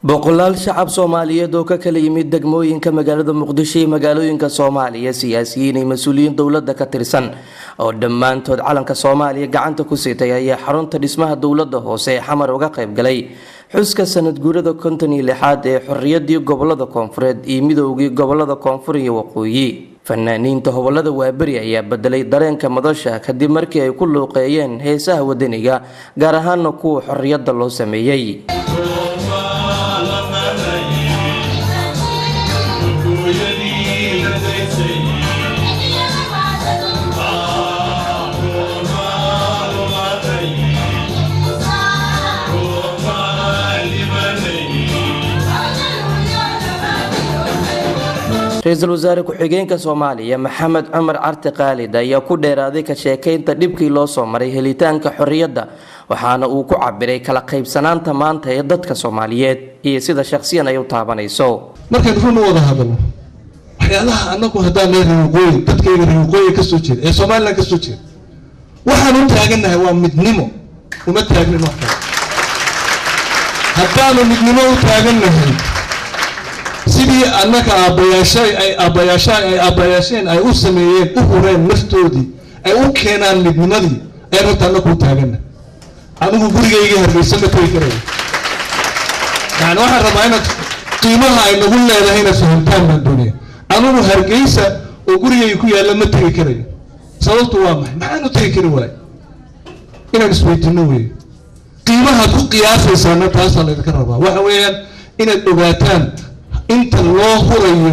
Boqolaal shacab Soomaaliyeed oo ka kala yimid degmooyinka magaalada Muqdisho iyo magaalooyinka Soomaaliya, siyaasiyiin iyo mas-uuliyiin dowladda ka tirsan oo dhammaantood calanka Soomaaliya gacanta ku siitay ayaa xarunta dhismaha dowladda hoose ee Xamar uga qayb galay xuska sanad guurada 56aad ee xorriyaddii gobolada koonfureed iyo midoogii gobolada koonfur iyo waqooyi. Fanaaniinta hobolada Waaberi ayaa bedelay dareenka madasha kadib markii ay ku luuqeeyeen heesaha wadaniga, gaar ahaana kuwa xorriyadda loo sameeyey. Ra-iisul wasaare ku-xigeenka Soomaaliya Maxamed Cumar Carti Khaalid ayaa ku dheeraaday ka sheekaynta dhibkii loo soo maray helitaanka xorriyadda, waxaana uu ku cabiray kala qaybsanaanta maanta ee dadka Soomaaliyeed iyo sida shakhsiyan ay u taabanayso. Markaan run u wada hadalno, waxyaalaha annagu haddaan nee reer waqooyi, dadkayga reer waqooyi ka soo jeeda ee Somaliland ka soo jeeda, waxaan u taagannahay waa midnimo, uma taagnin wax kale. Haddaanu midnimo u taagannahay sidii annaga aabbayaashay ay aabbayaashaa ay aabbayaasheen ay u sameeyeen, u hureen naftoodii ay u keenaan midnimadii, ayaan horta annagu u taagannahay. Anigu gurigaygii Hargeysa ma tegi karayo. Yani waxaan rabaa inaad qiimaha ay nagu leedahay inaad fahamtaan baan doonaya. Anigu Hargeysa oo gurigayga ku yaalla ma tegi karayo. Sababtu waa maxay? Maxaan u tegi kari waayo? Inaan isweydiino weeye. Qiimahaad ku qiyaasaysana taasaa laydinka rabaa. Waxa weeyaan inaad ogaataan inta loo hurayo,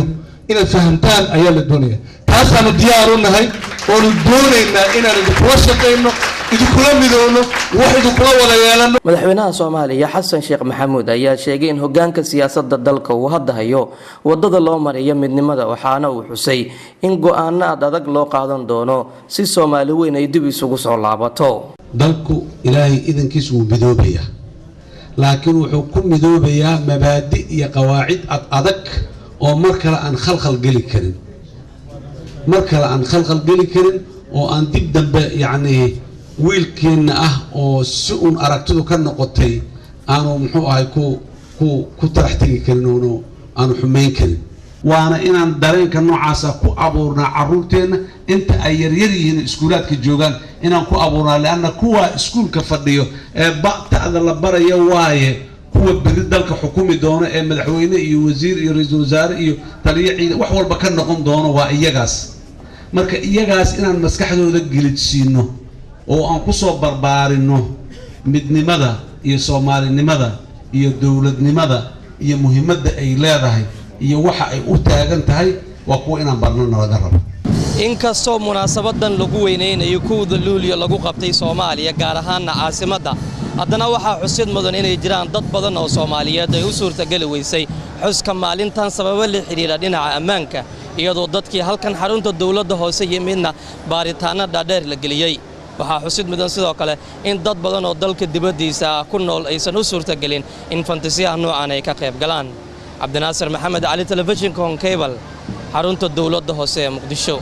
inaad fahamtaan ayaa la doonaya. Taasaanu diyaar u nahay oonu doonaynaa inaan idinkula shaqayno, idinkula midoowno, wax idinkula wada yeelano. Madaxweynaha Soomaaliya Xasan Sheekh Maxamuud ayaa sheegay in hogaanka siyaasadda dalka uu hadda hayo wadada loo mariyo midnimada, waxaana uu xusay in go-aano ad adag loo qaadan doono si Soomaali weyn ay dib isugu soo laabato. Dalku Ilaahay idankiisu wuu midoobayaa, laakiin wuxuu ku midoobayaa mabaadi iyo qawaacid ad adag oo mar kale aan khalkhal geli karin, mar kale aan khalkhal geli karin, oo aan dib dambe yacnii wiilkeenna ah oo si uun aragtidu ka noqotay aanu muxuu ahay ku tarax tegi karin oonu aanu xumayn karin. Waana inaan dareenka noocaasa ku abuurnaa carruurteenna inta ay yaryar yihiin, iskuulaadka joogaan inaan ku abuurnaa, lianna kuwa iskuulka fadhiyo ee ba'ta'da la baraya waaye kuwa berri dalka xukumi doono ee madaxweyne iyo wasiir iyo ra-iisul wasaare iyo taliyo ciidan wax walba ka noqon doono waa iyagaas. Marka iyagaas inaan maskaxdooda gelidsiino oo aan kusoo barbaarinno midnimada iyo soomaalinimada iyo dowladnimada iyo muhiimadda ay leedahay iyo waxa ay u taagan tahay, waa kuwa inaan barno nalaga rabo. Inkastoo munaasabadan lagu weynaynayo 1da Luuliyo lagu qabtay Soomaaliya, gaar ahaanna caasimadda, haddana waxaa xusid mudan inay jiraan dad badan oo Soomaaliyeed ay u suurtageli weysay xuska maalintan sababo la xidhiidha dhinaca ammaanka, iyadoo dadkii halkan xarunta dowladda hoose yimidna baaritaanno dhaadheer la geliyey. Waxaa xusid mudan sidoo kale in dad badan oo dalka dibaddiisa ku nool aysan u suurtagelin in fantasiyaha noocan ay ka qayb galaan. Cabdinaasir Maxamed Cali, telefishinka Horn Cable, xarunta dowladda hoose ee Muqdisho.